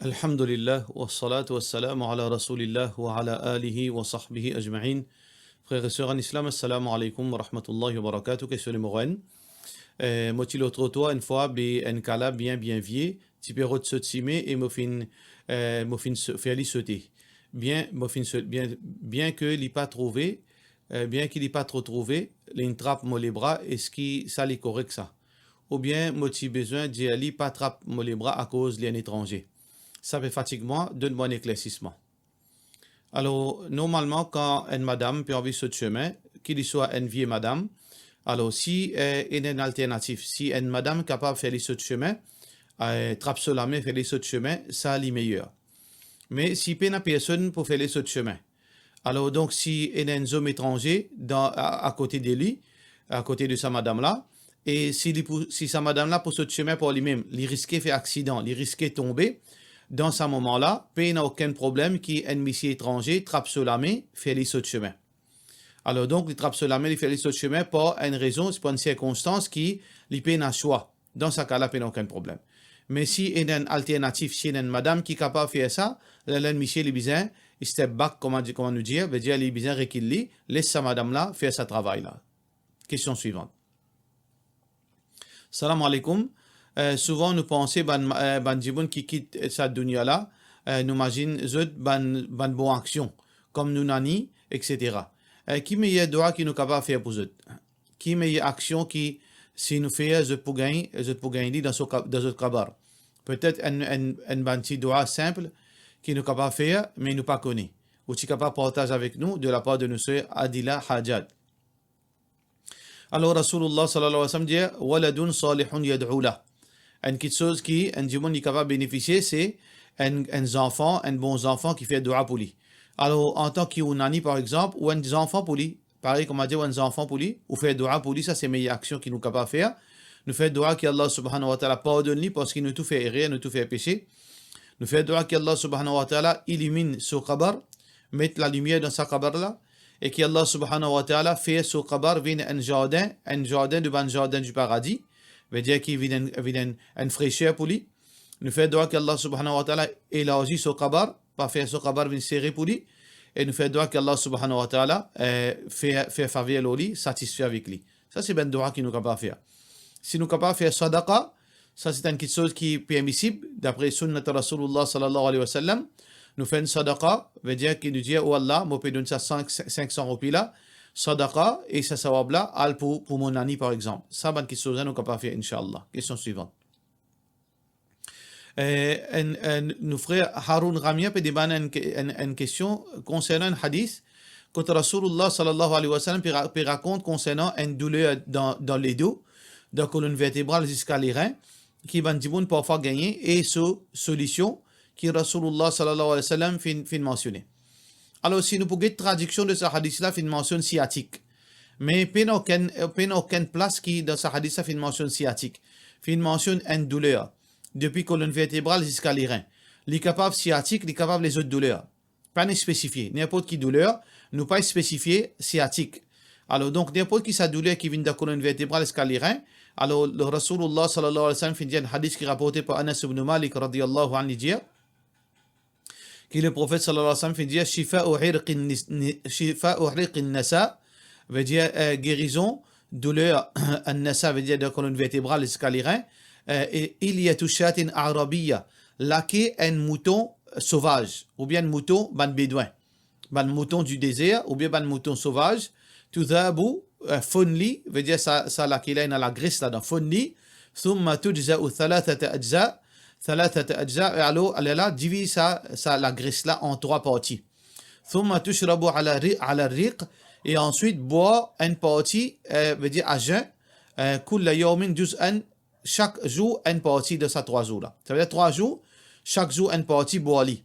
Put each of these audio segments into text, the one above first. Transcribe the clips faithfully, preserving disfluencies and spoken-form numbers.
Alhamdulillah, wassalatu wassalamu ala Rasoulillah wa ala alihi wa sahbihi ajmain. Frer e ser an Islam, assalamu alaikum wa rahmatullahi wa barakatuh, kestion nimero enn. Eh, mo ti lor trotwar enn fwa, be enn kala bien, bien vie, ti pe rod sot sime e mo finn, eh, mo finn so-, fer li sote. Bien, mo finn so-, bien, bien ke li pa trouve, eh, bien ki li pa tro trouve, linn trap mo lebra, eski sa li korek sa? Oubien mo ti bizin dir li pa trap mo lebra akoz li enn etranze? Sa pe fatig mwa, donn mwa enn eklersisman. Alor, normalman, kan enn madam pe anvi sot sime, ki li swa enn vie madam, alor, si, eh, ena enn alternatif, si enn madam kapav fer li sot sime, eh, trap so lame, fer li sot sime, sa li meyer. Me si pena personn pou fer li sot sime, alor, donk, si ena enn zom etranze dan, a, akote de li, akote de sa madam la, e si li pou, si sa madam la pou sot sime par limem, li riske fer aksidan, li riske tonbe, dan sa moman la, pena okenn problem ki enn misie etranze trap so lame, fer li sot sime. Alor, donk, li trap so lame, li fer li sot sime par enn rezon, par enn sirkonstans ki li pena swa. Dan sa ka la, pena okenn problem. Me si ena enn alternatif, si ena enn madam ki kapav fer sa, la, la, misie, li bizin step back, kouma di, kouma nou dir, vedir li bizin rekil li, les sa madam la fer sa travay la. Kestion swivan. Salam alaikum. Eh, souvan nou panse bann, eh, bann dimoun ki kit, eh, sa dunya la, eh, nou mazinn zot bann, bann bon aksion, kom nou nani, et cetera. Eh, ki meyer dwa ki nou kapav fer pou zot? Ki meyer aksion ki, si nou fer, zot pou gagn, zot pou gagn li dan so ka-, dan zot kabar? Petet enn, enn, enn bann ti dwa sinp ki nou kapav fer, me nou pa kone. Ou ti kapav partaz avek nou de lapar de nou ser Adila Hajat. Alor, Rasoulillah sallallahu alayhi wa sallam dir, "Waladun salihun yad'u lah." Enn kiksoz ki enn dimoun li kapav benefisie, se enn, enn zanfan, enn bon zanfan ki fer dwa pou li. Alor, antan ki ou nani, par exanp, ou enn zanfan pou li, parey kouma dir, ou enn zanfan pou li, ou fer dwa pou li, sa se meyer aksion ki nou kapav fer. Nou fer dwa ki Allah subhanahu wa ta'ala pardonn li, parski nou tou fer erer, nou tou fer pese. Nou fer dwa ki Allah subhanahu wa ta'ala iliminn so kabar, met lalimier dan sa kabar la, e ki Allah subhanahu wa ta'ala fer so kabar vinn enn zardin, enn zardin de bann zardin di paradi, vedir ki vinn enn, vinn enn, enn freser pou li. Nou fer dwa ki Allah subhanahu wa ta'ala elarzi so kabar, pa fer so kabar vinn sere pou li, e nou fer dwa ki Allah subhanahu wa ta'ala, eh, fer, fer faver lor li, satisfe avek li. Sa se bann dwa ki nou kapav fer. Si nou kapav fer sadaqa, sa se enn kiksoz ki permisib, dapre sunnat Rasoulillah sallallahu alayhi wa sallam. Nou fer enn sadaqa, vedir ki nou dir, "O Allah, mo pe donn sa cinq, cinq cents roupi la, sadaqa, e sa sawab la, al pou, pou mo nani, par exanp." Sa bann kiksoz la nou kapav fer, inshallah. Kestion swivan. Eh, enn, enn, nou frer Haroun Ramia pe demann enn ke-, enn, enn kestion konsernan enn hadis, kot Rasoulillah sallallahu alayhi wa sallam pe ra-, pe rakont konsernan enn douler dan, dan ledo, dan kolonn vertebral ziska lerin, ki bann dimoun parfwa gagne, e so solision ki Rasoulillah sallallahu alayhi wa sallam finn, finn mansione. Alor, si nou pou get tradiksion de sa hadis la, finn mansionn siatik. Me pena okenn, pena okenn plas ki dan sa hadis la finn mansionn siatik. Finn mansionn enn douler, depi kolonn vertebral ziska lerin. Li kapav siatik, li kapav lezot douler. Pa'nn spesifie, ninport ki douler, nou pa spesifie siatik. Alor, donk, ninport ki sa douler ki vinn dan kolonn vertebral ziska lerin, alor, le Rasoulillah sallallahu alayhi wa sallam finn dir, enn hadis ki raporte par Anas ibn Malik radiyallahu anhu, li dir, ki Leprofet sallallahu alayhi wa sallam finn dir, "Shifa'u irqin nis-, ni-, shifa'u irqin nasa", vedir, eh, gerizon douler an-nasa, vedir dan kolonn vertebral ziska lerin, eh, e ilyatu shatin arabiyya, lake enn mouton sovaz, oubien enn mouton bann bedwin, bann mouton di dezer, oubien bann mouton sovaz, tudhabu, eh, fonn li, vedir sa, sa lake la, ena lagres ladan, fonn li, thumma tujza'u thalathata ajza, thalathata ajza, e alor, lerla, diviz sa, sa lagres la an trwa parti. Thumma tushrabu ala ri-, ala riq, e answit bwar enn parti, eh, vedir a zin, eh, kulla yawmin juz'an, sak zour enn parti de sa trwa zour la. Savedir trwa zour, sak zour enn parti bwar li.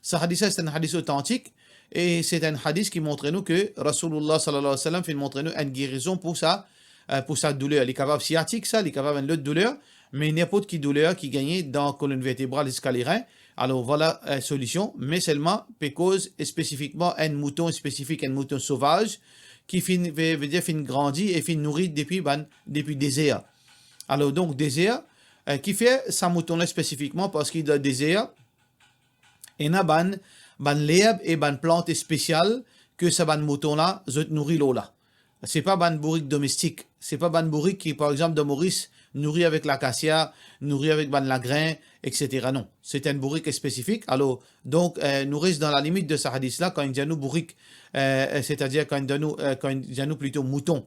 Sa hadis la, se enn hadis otantik, e se enn hadis ki montre nou ke Rasoulillah sallallahu alayhi wa sallam finn montre nou enn gerizon pou sa, eh, pou sa douler. Li kapav siatik sa, li kapav enn lot douler, me ninport ki douler ki gagne dan kolonn vertebral ziska lerin, alor vwala, eh, solision, me selman pe koz spesifikman enn mouton spesifik, enn mouton sovaz, ki finn, ve-, vedir finn grandi e finn nouri depi bann, depi dezer. Alor, donk, dezer, eh, kifer sa mouton la spesifikman, parski dan dezer, Ena bann, bann lerb e bann plant spesial ke sa bann mouton la, zot nouri lor la. Se pa bann bourik domestik. Se pa bann bourik ki, par exanp, dan Moris, nouri avek lakasia, nouri avek bann lagrin, et cetera. Non, se enn bourik spesifik. Alor, donk, eh, nou res dan lalimit de sa hadis la, kan li dir nou bourik, eh, setadir kan li dir nou, eh, kan li dir nou plito mouton,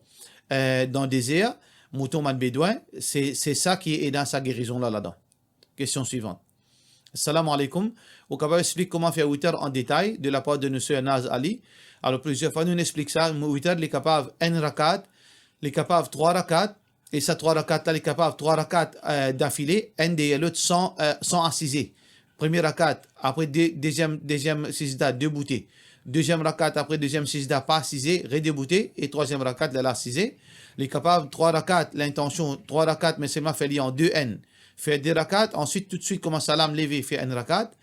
eh, dan dezer, mouton bann Bedwin, se, se sa ki ena sa gerizon la ladan. Kestion swivant. Salam alaikum. Ou kapav explik kouma fer witar an detay de lapar de nou ser Naz Ali? Alor, plizier fwa nou explik sa, mo-, witar li kapav enn rakat, li kapav trwa rakat, e sa trwa rakat la, li kapav trwa rakat, eh, dafile, enn deryer lot, san, eh, san asize. Premie rakat, apre de-, deziem, deziem sizda, de boute. Deziem rakat, apre deziem sizda, pa asize, re de boute, e trwaziem rakat, la, la asize. Li kapav trwa rakat, lintansion, trwa rakat, me selman fer li an de enn. Fer de rakat, answit toutswit kouma salam, leve, fer enn rakat.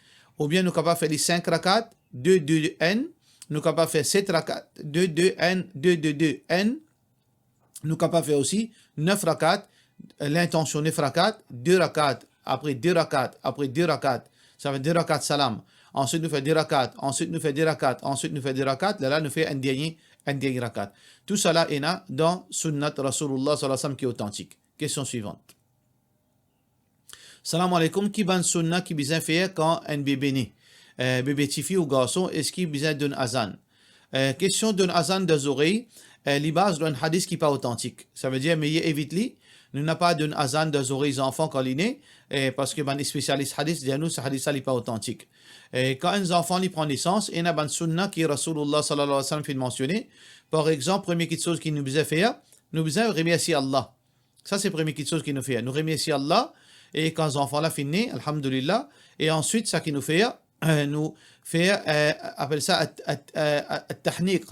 Oubien nou kapav fer li sink rakat, de, de, enn. Nou kapav fer set rakat, de, de, enn, de, de, de, enn. Nou kapav fer osi nef rakat, lintansion nef rakat, de rakat, apre de rakat, apre de rakat, sa fer de rakat salam. Answit nou fer de rakat, answit nou fer de rakat, answit nou fer de rakat, lerla nou fer enn dernie, enn dernie rakat. Tousala ena dan Sunnat Rasoulillah sallallahu alayhi wa sallam ki otantik. Kestion swivant. Salam alaikum, ki bann sunna ki bizin fer kan enn bebe ne? Eh, bebe tifi ou garson, eski bizin donn azan? Eh, kestion donn azan dan zorey, eh, li baz lor enn hadis ki pa otantik. Savedir, miye evit li, nou napa donn azan dan zorey zanfan kan li ne, eh, parski bann spesialis hadis dir nou, sa hadis la li pa otantik. Eh, kan enn zanfan li pran nesans, ena bann sunna ki Rasoulillah sallallahu alayhi wa sallam finn mansione. Par exanp, premie kiksoz ki nou bizin fer, nou bizin remersie Allah. Sa se premie kiksoz ki nou fer. Nou remersie Allah, e kan zanfan la finn ne, alhamdulillah, e answit sa ki nou fer, eh, nou fer, eh, apel sa at, at, eh, at-tahniq.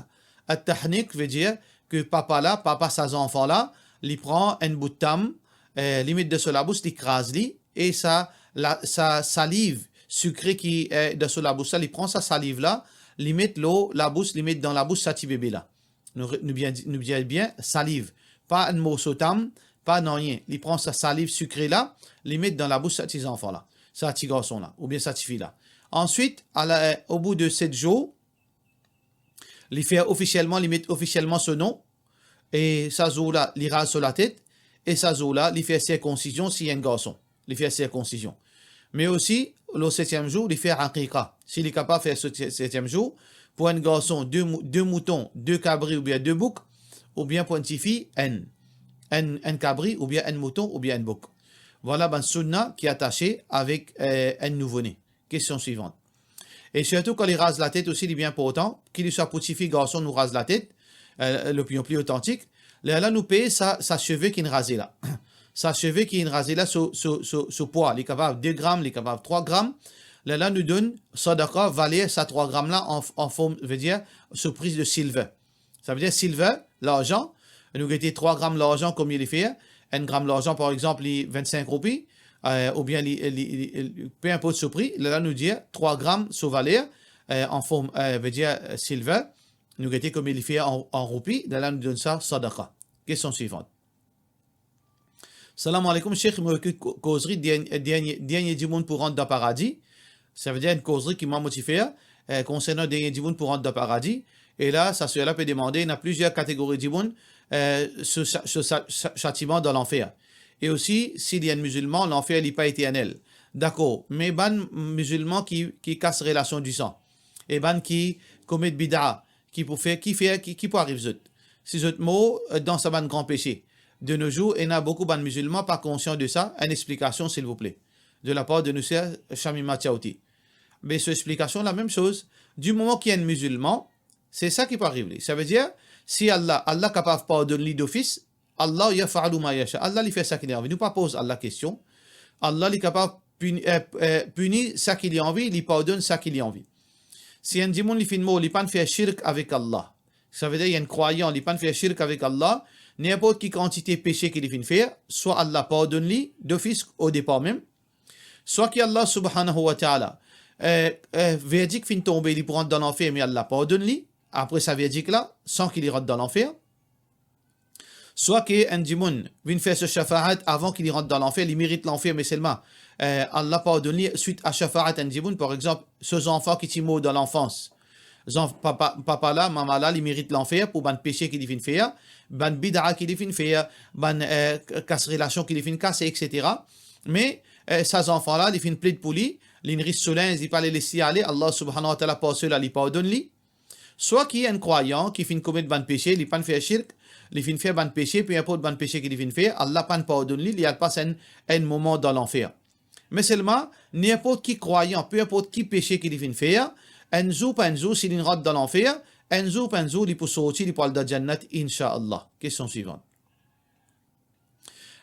At-tahniq vedir ke papa la, papa sa zanfan la, li pran enn bout tam, eh, li met dan so labous, li kraz li, e sa, la, sa saliv sikre ki, eh, dan so labous la, li pran sa saliv la, li met lor labous, li met dan labous sa ti bebe la. Nou re-, nou bien di-, nou bien, bien, saliv. Pa enn morso tam, pa nanye. Li pran sa saliv sikre la, li met dan labous sa ti zanfan la, sa ti garson la, oubien sa tifi la. Answit, ala, eh, o bout de set zour, li fer ofisielman, li met ofisielman so non, e sa zour la, li raz so latet, e sa zour la, li fer sirkonsizion si enn garson. Li fer sirkonsizion. Me osi, lor setiem zour, li fer aqiqa. Si li kapav fer se-, setiem zour, pou enn garson, de mou-, de mouton, de kabri oubien de bouk, oubien pou enn tifi, enn, enn, enn kabri oubien enn mouton oubien enn bouk. Vwala bann sunna ki atase avek, eh, enn nouvo-ne. Kestion swivant. E sirtou kan li raz latet osi, li bien inportan, ki li swa pou tifi, garson, nou raz latet, eh, lopinion pli otantik, lerla nou pez sa, sa seve ki'nn raze la. Sa seve ki'nn raze la, so, so, so, so pwa, li kapav de gram, li kapav trwa gram, lerla nou donn sadaqa, valer sa trwa gram la an, an form, vedir, so pri de silver. Savedir silver, larzan, nou gete trwa gram larzan komie li fer, enn gram larzan, par exanp, li vinn-sink roupi, eh, oubien li, li, li, li, pe inport so pri, lerla nou dir trwa gram so valer, eh, an form, eh, vedir, eh, silver, nou gete komie li fer an, an roupi, lerla nou donn sa sadaqa. Kestion swivant. Salam alaikum, Sheikh, mo ekouti ko-, kozri dernie, dernie, dernie dimoun pou rant dan paradi. Savedir enn kozri ki mwa mo ti fer, eh, konsernan dernie dimoun pou rant dan paradi. E la, sa ser la pe demande, ena plizier kategori dimoun, eh, so sa-, so sa-, sa-, satiman dan lanfer. E osi, si li enn mizilman, lanfer li pa eternel. Dakor, me bann mizilman ki, ki kas relasion disan, e bann ki komet bida, ki pou fer, ki fer, ki, ki pou ariv zot si zot mor, eh, dan sa bann gran pese? De nos jours, ena boukou bann mizilman pa konsian de sa. Enn explikasion, silvouple, de lapar de nou ser Shamima Tiaouti. Me so explikasion, lamem soz. Di moman ki enn mizilman, se sa ki pou ariv li. Savedir, si Allah, Allah kapav pardonn li dofis, Allah yaf'alu ma yasha. Allah li fer sa ki li anvi. Nou pa poz Allah kestion. Allah li kapav pini, eh, eh, pini sa ki li anvi, li pardonn sa ki li anvi. Si enn dimoun li finn mor, li pa'nn fer shirk avek Allah, savedir enn krwayan, li pa'nn fer shirk avek Allah, ninport ki kantite pese ki li finn fer, swa Allah pardonn li dofis o depar mem, swa ki Allah subhanahu wa ta'ala, eh, eh, verdik finn tonbe, li pou rant dan lanfer, me Allah pardonn li apre sa verdik la, san ki li rant dan lanfer. Swa ki enn dimoun vinn fer so shafaat avan ki li rant dan lanfer, li merit lanfer, me selman, eh, Allah pardonn li swit a shafaat enn dimoun, par exanp, so zanfan ki ti mor dan lanfans. Zanf-, papa, papa la, mama la, li merit lanfer pou bann pese ki li finn fer, bann bida ki li finn fer, bann, eh, kas relasion ki li finn kase, et cetera. Me, eh, sa zanfan la, li finn plid pou li, li ris so linz, li pa le les li ale, Allah Subhanahu wa Ta'ala par sela, li pardonn li. Swa ki enn krwayan ki finn komet bann pese, li pa'nn fer shirk, li finn fer bann pese, pe inport bann pese ki li finn fer, Allah pa'nn pardonn li, li al pas enn, enn moman dan lanfer. Me selman, ninport ki krwayan, pe inport ki pese ki li finn fer, enn zour pa enn zour, si li rant dan lanfer, enn zour pa enn zour, li pou sorti, li pou al dan Jannat, insha Allah. Kestion swivan.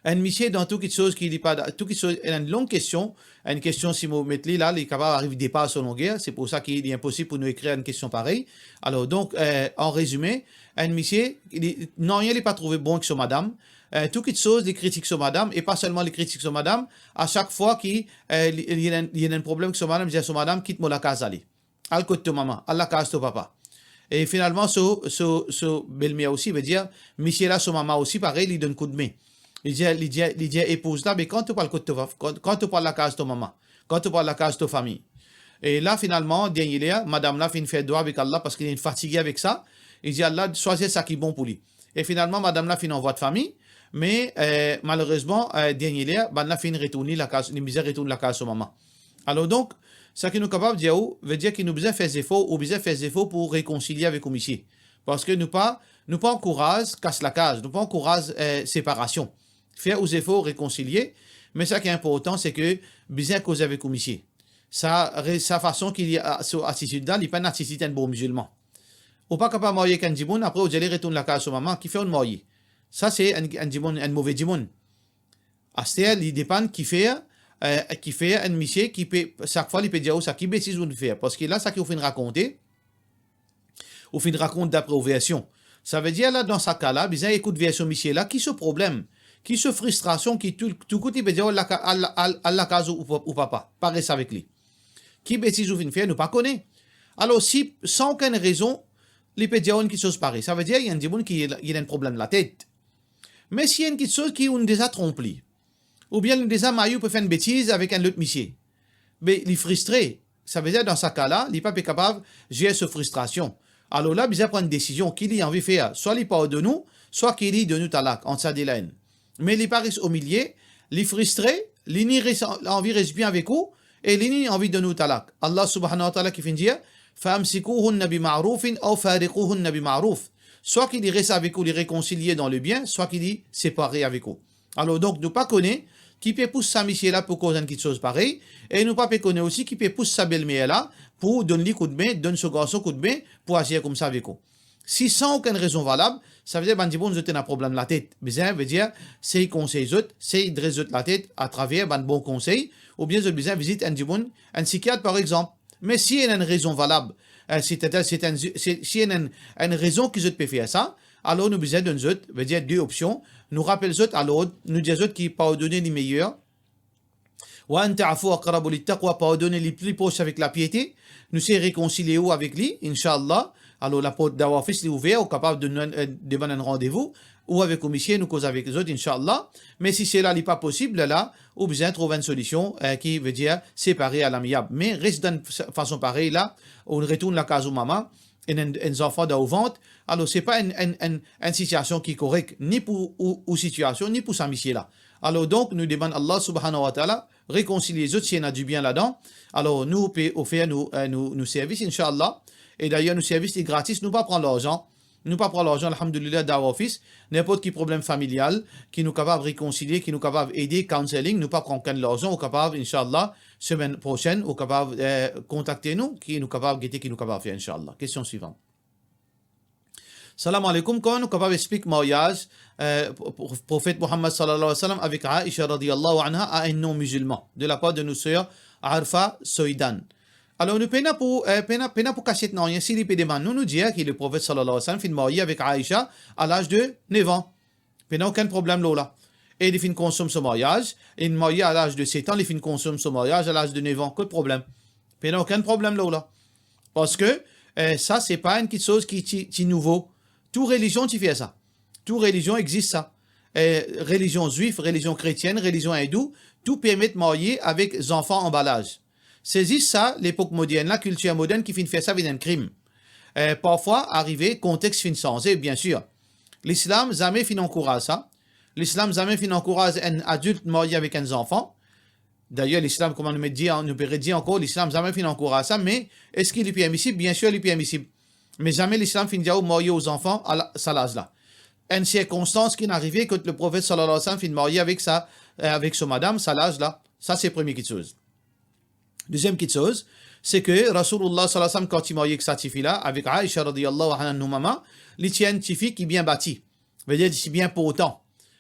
Enn misie dan tou kitsoz ki li pa da-, tou kitsoz, ena enn long kestion, enn kestion si mo met li la, li kapav ariv depar so longer, se pou sa ki li inposib pou nou ekrir enn kestion parey. Alor, donk, eh, an rezime, enn misie, li, nanye li pa trouve bon ek so madam, eh, tou kitsoz li kritik so madam, e pa selman li kritik so madam, a sak fwa ki, eh, li, li ena, li ena enn problem ek so madam, li dir so madam, "Kit mo lakaz ale." Al kot to mama, al lakaz to papa. E finalman, so, so, so belmer osi, vedir, misie la, so mama osi, parey, li donn koudme. Li dir, li dir, li dir epouz la, "Be kan to pou al kot to pa-, kan, kan to pou al lakaz to mama, kan to pou al lakaz to fami?" E la, finalman, dernie ler, madam la finn fer dwa avek Allah, parski li fatige avek sa. Li dir Allah swazir sa ki bon pou li. E finalman, madam la finn anvwat fami, me, eh, malerezman, eh, dernie ler, bann la finn retourn lakaz, li bizin retourn lakaz so mama. Alor donk, sa ki nou kapav dir ou, vedir ki nou bizin fer zefor, ou bizin fer zefor pou rekonsilie avek ou misie. Parski nou pa, nou pa ankouraz kas lakaz, nou pa ankouraz, eh, separasion. Fer ou zefor rekonsilie, me sa ki inportan, se ke bizin koze avek ou misie. Sa re-, sa fason ki li a, so atitid la, li pa enn atitid enn bon mizilman. Ou pa kapav marye ek enn dimoun, apre ou dir li retourn lakaz so mama, kifer ou'nn marye? Sa se enn, enn dimoun, enn move dimoun. Aster, li depann kifer, eh, kifer enn misie ki pe, sak fwa li pe dir ou sa, ki betiz ou'nn fer. Parski la, sa ki ou finn rakonte, ou finn rakont dapre ou version. Savedir la, dan sa ka la, bizin ekout version misie la, ki so problem, ki so fristrasion, ki tou, tou kout li pe dir ou, al laka-, al, al, al lakaz ou, ou, ou papa, pa res avek li. Ki betiz ou finn fer, nou pa kone. Alor, si, san okenn rezon, li pe dir ou enn kitsoz parey, savedir li enn dimoun ki, li ena enn problem latet. Me si enn kitsoz ki ou'nn deza tronp li, oubien li deza mari, ou pe fer enn betiz avek enn lot misie, be li fristre, savedir dan sa ka la, li pa pe kapav zer so fristrasion. Alor la, bizin pran enn desizion, ki li anvi fer, swa li pardonn ou, swa ki li donn ou talak, ant sa de la enn. Me li pa res omilie, li fristre, li ni res-, anvi res bien avek ou, e li ni anvi donn ou talak. Allah Subhanahu wa Ta'ala ki finn dir, "Fa amsikuhunna bi ma'rufin aw fariquhunna bi ma'ruf." Swa ki li res avek ou, li rekonsilie dan lebien, swa ki li separe avek ou. Alor donk, nou pa kone ki pe pous sa misie la pou koz enn kitsoz parey, e nou pa pe kone osi ki pe pous sa belmer la pou donn li koudme, donn so garson koudme pou azir koumsa avek ou. Si san okenn rezon valab, savedir bann dimoun zot ena problem latet. Bizin, vedir, sey konsey zot, sey dres zot latet atraver bann bon konsey, oubien zot bizin vizit enn dimoun, enn sikiat par exanp. Me si ena enn rezon valab, eh, setadir, se enn, se, si ena enn, enn rezon ki zot pe fer sa, alor nou bizin donn zot, vedir de opsion, nou rapel zot alord, nou dir zot ki pardone li meyer, "Wa an ta'fu aqrabu lit-taqwa", pardone li pli pros avek lapiete, nou sey rekonsilie ou avek li, insha Allah. Alor, laport Dawah Office li ouver, ou kapav donn, eh, demann enn randevou, ou avek ou misie, nou koz avek zot, insha Allah. Me si sela li pa posib, la, ou bizin trouv enn solision, eh, ki vedir separe a lamiab. Me res dan sa-, fason parey la, ou retourn lakaz ou mama, enn, enn, enn zanfan dan ou vant, alor se pa enn, enn, enn, enn sitiasion ki korek, ni pou ou, ou sitiasion, ni pou sa misie la. Alor donk, nou demann Allah Subhanahu wa Ta'ala rekonsilie zot si ena dibien ladan. Alor, nou pe ofer nou, eh, nou, nou servis, insha Allah. E dayer, nou servis li gratis, nou pa pran larzan. Nou pa pran larzan, alhamdulillah, Dawah Office. Ninport ki problem familial ki nou kapav rekonsilie, ki nou kapav ede, counselling, nou pa pran okenn larzan, ou kapav, insha Allah, semenn prosenn, ou kapav, eh, kontakte nou, ki nou kapav gete, ki nou kapav fer, insha Allah. Kestion swivan. Salam aleykoum, kouma nou kapav explik maryaz, eh, pro-, pro-, Profet Muhammad sallallahu alayhi wa sallam avek Aisha radiyallahu anha a enn non mizilman, de lapar de nou ser Arfa Soidan? Alor, nou pena pou, eh, pena, pena pou kasiet nanye. Si li pe demann nou, nou dir ki le Profet sallallahu alayhi wa sallam finn marye avek Aisha a laz de nef an. Pena okenn problem lor la. E li finn konsom so maryaz, e li marye a laz de set an, li finn konsom so maryaz a laz de nef an. Kot problem? Pena okenn problem lor la. Parski, eh, sa, se pa enn kitsoz ki ti, ti nouvo. Tou relizion ti fer sa. Tou relizion exist sa. Eh, relizion zwif, relizion kretienn, relizion indou, tou permet marye avek zanfan anba laz. Se zis sa, lepok modern la, kiltir modern ki finn fer sa vinn enn krim. Eh, parfwa, arive, kontex finn sanze, biensir. Lislam zame finn ankouraz sa. Lislam zame finn ankouraz enn adilt marye avek enn zanfan. Dayer, Lislam, kouma nou met dir, nou pe redir ankor, Lislam zame finn ankouraz sa, me eski li permisib? Biensir, li permisib. Me zame Lislam finn dir ou marye ou zanfan a la, sa laz la. Enn sirkonstans ki finn arive kot Leprofet, sallallahu alayhi wa sallam, finn marye avek sa, eh, avek so madam, sa laz la. Sa, se premie kitsoz. Deziem kitsoz, se ke Rasoulullah, sallallahu alayhi wa sallam, kan ti marye ek sa tifi la, avek Aisha, radiyallahu anha, li ti enn tifi ki bien bati. Vedir, li ti bien portan.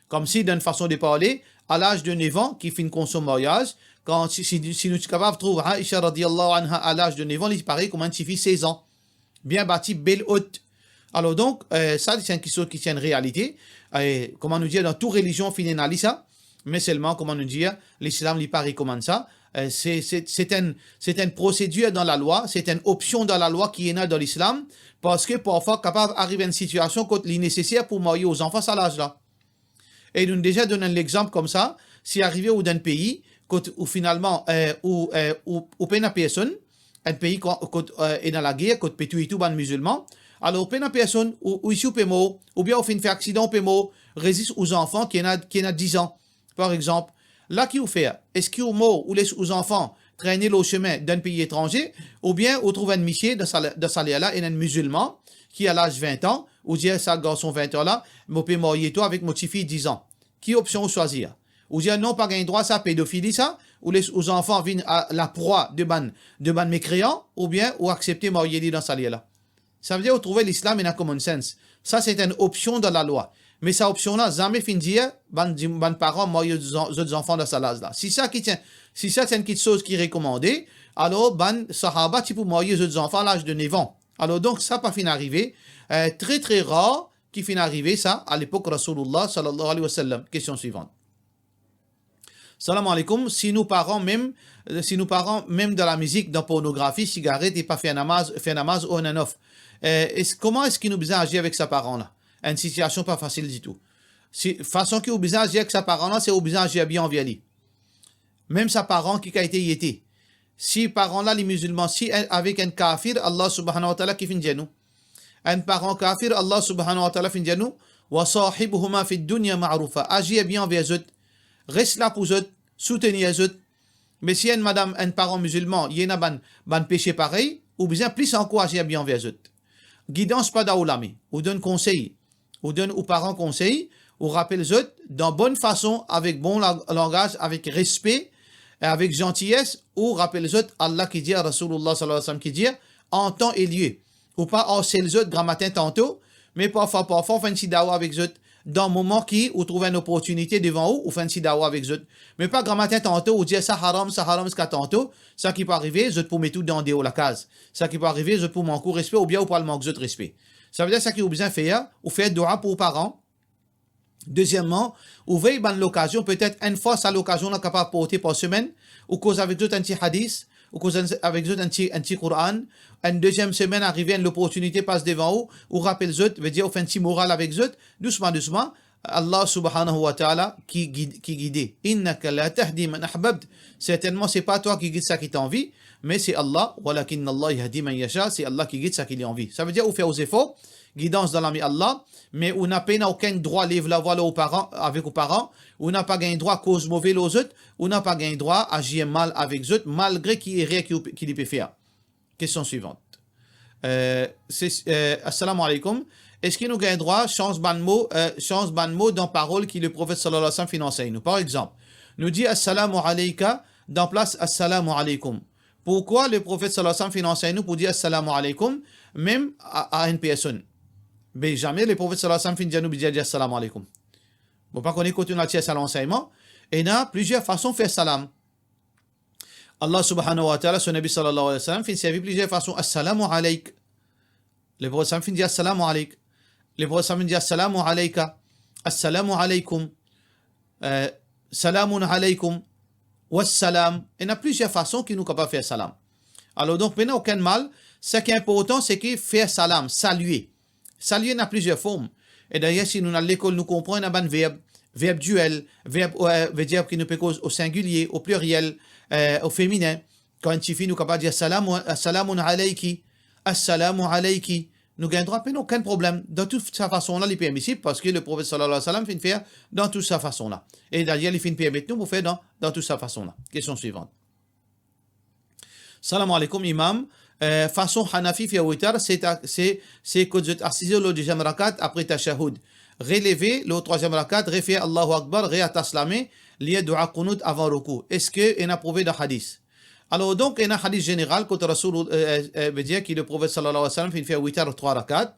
Koumsi, dan enn fason de parle, a laz de nef an, ki finn konsom maryaz, kan, si, si, si nou ti kapav trouv Aisha, radiyallahu anha, a laz de nef an, li ti parey kouma enn tifi sez an. Bien bati, bel, ot. Alor donk, eh, sa, se enn kiksoz ki ti enn realite. Eh, kouma nou dir, dan tou relizion, finn ena li sa. Me selman, kouma nou dir, Lislam, li pa rekomann sa. Eh, se, se, se enn, se enn prosedir dan lalwa, se enn opsion dan lalwa ki ena dan Lislam, parski parfwa kapav ariv enn sitiasion kot li neseser pou marye ou zanfan sa laz la. E nou deza donn enn lexanp koumsa, si arive ou dan enn pei kot ou finalman, eh, ou, eh, ou, ou pena personn, enn pei ko-, kot, eh, ena lager, kot pe touy tou bann mizilman, alor ou pena personn, ou, ou isi ou pe mor, oubien ou finn fer aksidan, ou pe mor, res zis ou zanfan ki ena, ki ena diz an, par exanp. La ki ou fer? Eski ou mor, ou les ou zanfan trene lor sime dan enn pei etranze, oubien ou trouv enn misie dan sa, dan sa ler la, enn, enn mizilman ki a laz vin an, ou dir sa garson vin an la, mo pe marye twa avek mo tifi diz an. Ki opsion ou swazir? Ou dir non, pa gagn drwa sa, pedofili sa, ou les ou zanfan vinn a, laprwa de bann, de bann mekrean, oubien ou aksepte marye li dan sa ler la? Savedir ou trouve Lislam ena common sense. Sa se enn opsion dan lalwa. Me sa opsion la zame finn dir bann, bann paran marye zot zan-, zot zanfan dan sa laz la. Si sa ki ti enn, si sa ti enn kiksoz ki rekomande, alor bann sahaba ti pou marye zot zanfan a laz de nef an. Alor donk sa pa finn arive, eh, tre, tre rar ki finn arive sa a lepok Rasoulillah, sallallahu alayhi wa sallam. Kestion swivan. Salam aleykoum. Si nou paran mem, eh, si nou paran mem dan lamizik, dan pornografi, sigaret, e pa fer namaz, fer namaz on and off, eh, es-, kouma eski nou bizin azir avek sa paran la? Enn sitiasion pa fasil ditou. Si, fason ki ou bizin azir avek sa paran la, se ou bizin azir bien anver li. Mem sa paran ki kalite li ete. Si paran la li mizilman, si enn, avek enn kafir, Allah subhanahu wa ta'ala ki finn dir nou. Enn paran kafir, Allah subhanahu wa ta'ala finn dir nou, "Wa sahibuhuma fid dunya ma'rufa." Azir bien anver zot. Res la pou zot, soutenir zot. Me si enn madam, enn paran mizilman, li ena bann, bann pese parey, ou bizin plis ankor azir bien anver zot. Gidans pa dan ou lame, ou donn konsey, ou donn ou paran konsey, ou rapel zot dan bonn fason, avek bon la-, langaz, avek respe, e avek zantiyes, ou rapel zot Allah ki dir, Rasoulillah sallallahu alayhi wa sallam ki dir, an tan e lie. Ou pa arsel zot gramatin tanto, me parfwa, parfwa ou fer enn ti dawa avek zot. Dan moman ki ou trouv enn oportinite devan ou, ou fer enn ti dawa avek zot. Me pa gramatin tanto ou dir sa haram, sa haram, ziska tanto, sa ki pou arive, zot pou met ou dan deor lakaz. Sa ki pou arive, zot pou mank ou respe, oubien ou pou al mank zot respe. Savedir sa ki ou bizin fer, ou fer doua pou ou paran. Dezieman, ou vey bann lokazion, petet enn fwa sa lokazion la kapav porte par semenn, ou koz avek zot enn ti hadis, ou koz enn, avek zot enn ti, enn ti Koran, enn deziem semenn arive, enn loportinite pas devan ou, ou rapel zot, vedir ou fer enn ti moral avek zot, dousman, dousman, Allah subhanahu wa ta'ala ki gid-, ki gide. Innaka la tahdi man ahbabt. Sertennman, se pa twa ki gid sa ki to anvi, me se Allah. Walakinna Allah yahdi man yasha, se Allah ki gid sa ki li anvi. Savedir ou fer ou zefor, gidans dan lame Allah, me ou na pena okenn drwa lev lavwa lor ou paran, avek ou paran, ou na pa gagn drwa koz move lor zot, ou na pa gagn drwa azir mal avek zot, malgre ki erer ki ou pe, ki li pe fer. Kestion swivan. Eh, se, eh, assalamu alaikum. Eski nou gagn drwa sanz bann mo, eh, sanz bann mo dan parol ki Leprofet sallallahu alayhi wa sallam finn ansegn nou? Par exanp, nou dir assalamu alayka dan plas assalamu alaikum. Pourkwa Leprofet sallallahu alayhi wa sallam finn ansegn nou pou dir assalamu alaikum, mem a, a enn personn? Be zame Leprofet sallallahu alayhi wa sallam finn dir nou bizin dir assalamu alaikum. Mo pa kone kot nou tir sa lansegnman. Ena plizier fason fer salam. Allah subhanahu wa ta'ala, so Nabi sallallahu alayhi wa sallam, finn servi plizier fason. Assalamu alaik. Leprofet sallam finn dir assalamu alaik. Leprofet sallam finn dir assalamu alaika. Assalamu alaikum. Eh, salamun alaikum. Wassalam. Ena plizier fason ki nou kapav fer salam. Alor donk, pena okenn mal. Seki inportan, seki fer salam, salie. Salie ena plizier form. E dayer, si nou al lekol, nou konpran ena bann verb, verb duel, verb, eh, vedir ki nou pe koz o singilie, o pliriel, eh, o feminin. Kan enn tifi, nou kapav dir, "Assalamu, assalamun alayki, assalamu alayki." Nou gagn drwa, pena okenn problem. Dan tou sa fason la, li permisib, parski le Profet sallallahu alayhi wa sallam finn fer dan tou sa fason la. E dayer, li finn permet nou pou fer dan, dan tou sa fason la. Kestion swivan. Salam aleykoum, Imam. Eh, fason Hanafi fer witar, se ta-, se, se kot zot asize lor dezyem rakat apre tashahoud. Releve lor trwazyem rakat, refer Allahu Akbar, reatas lame, lir doua kounout avan roukou. Eski ena prouve dan hadis? Alor, donk, ena hadis zeneral kot Rasoul, eh, eh, eh, vedir ki le Profet sallallahu alayhi wa sallam finn fer witar trwa rakat.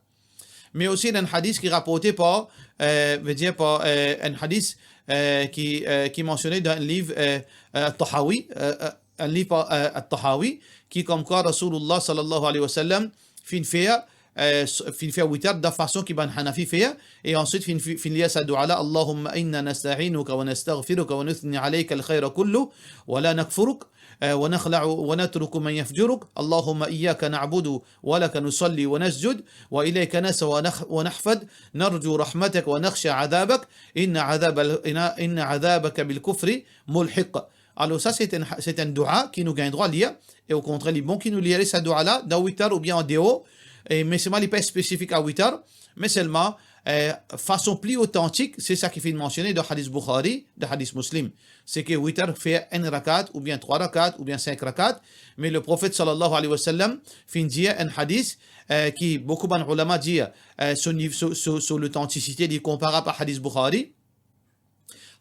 Me osi, ena enn hadis ki raporte par, eh, vedir par, eh, enn hadis, eh, ki, eh, ki mansione dan enn liv, eh, eh, At-Tahawi, eh, eh, enn liv par, eh, At-Tahawi, ki komkwa Rasoulullah sallallahu alayhi wa sallam finn fer, eh, s-, finn fer witar dan fason ki bann Hanafi fer, e answit finn, finn lir sa doua la, "Allahumma inna nasta'inuka wa nastaghfiruka wa nuthni alayka al-khayra kullu, wa la nakfuruk, eh, wa nakhla'u wa natruku man yafjuruk. Allahumma iyyaka na'budu wa laka nusalli wa nasjud, wa ilayka nas'a wa nah-, wa nahfad, narju rahmatak wa nakhsha adhabak, inna adhabal-, inna, inna adhabaka bil kufri mulhiq." Alor sa, se enn, se enn doua ki nou gagn drwa lir, e okontrer, li bon ki nou lir sa doua la, dan witar oubien an deor, e, me selman li pa spesifik a witar, me selman, eh, fason pli otantik, se sa ki finn mansione dan hadis Bukhari, dan hadis Muslim. Se ki witar fer enn rakat, oubien trwa rakat, oubien sink rakat, me le Profet sallallahu alayhi wa sallam finn dir enn hadis, eh, ki boukou bann oulama dir, eh, so niv-, so, so, so lotantisite li konparab a hadis Bukhari.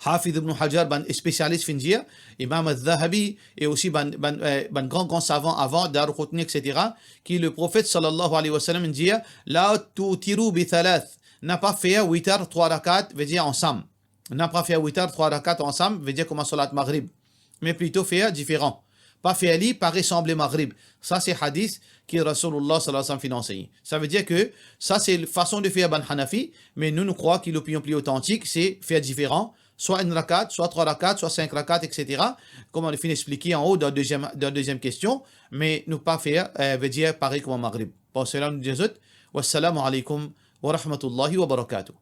Hafiz Ibn Hajar, bann spesialis finn dir, Imam Az-Zahabi, e osi bann, bann, eh, bann gran, gran savan avan, Daraqutni, et cetera, ki le Profet sallallahu alayhi wa sallam dir, "La tutiru bi thalath." Na pa fer witar trwa rakat, vedir ansam. Na pa fer witar trwa rakat ansam, vedir kouma salat Maghrib. Me plito fer diferan. Pa fer li parey sanble Maghrib. Sa se hadis ki Rasoulullah sallallahu alayhi wa sallam finn ansegn. Sa vedir ki sa se fason de fer bann Hanafi, me nou, nou krwar ki lopinion pli otantik, se fer diferan, swa enn rakat, swa trwa rakat, swa sink rakat, et cetera. Kouma nou finn explike anwo dan deziem, dan deziem kestion, me nou pa fer, eh, vedir parey kouma Maghrib. Par sela, nou dir zot, wassalamu alaykum wa rahmatullahi wa barakatuh.